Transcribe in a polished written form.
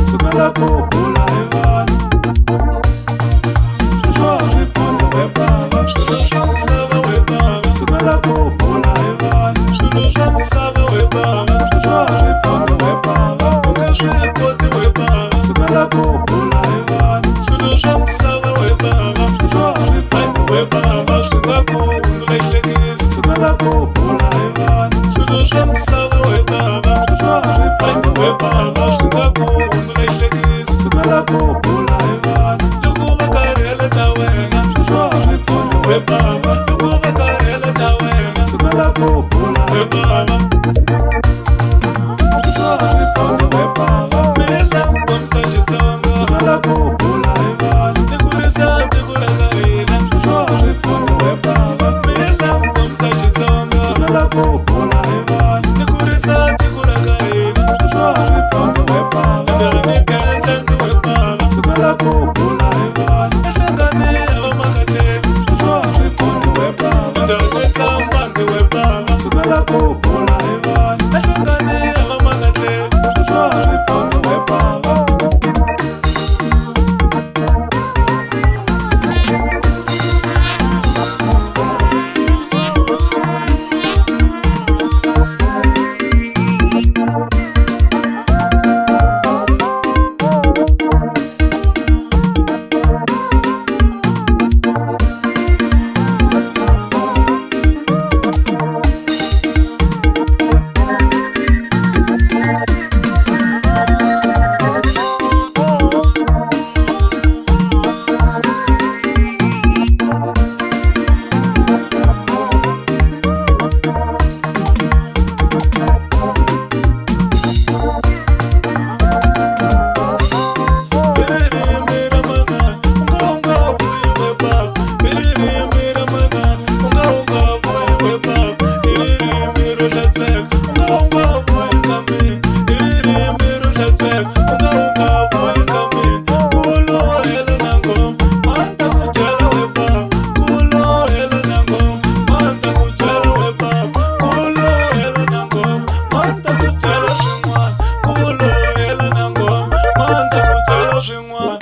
Sukela ku bula hi vanhu. a swi pfuni we bava. Ndzi ri ni ntlangu we bava, sukela ku bula hi vanhu. Enhlangani ya vamakateki, sweswo a swi pfuni we bava. Ndzi ri ni tsambandi we bava, sukela ku bula hi vanhu. Enhlangani ya vamakateki, sweswo a swi pfuni we bava. Ririmi ra manana, u nga u nga vuyi we baba. I ririmi ra manana, u nga u nga vuyi we baba. I ririmi ro hlantsweka, u nga u nga vuyi ka mina. I ririmi ro hlantsweka, u nga u nga vuyi ka mina. Ku lo hela na ngoma, mani ta ku byela we baba. Ku lo hela na ngoma, mani ta ku byela we baba. Ku lo hela na ngoma, mani ta ku byela swin'wana. Ku lo hela na ngoma, mani ta ku byela swin'wana.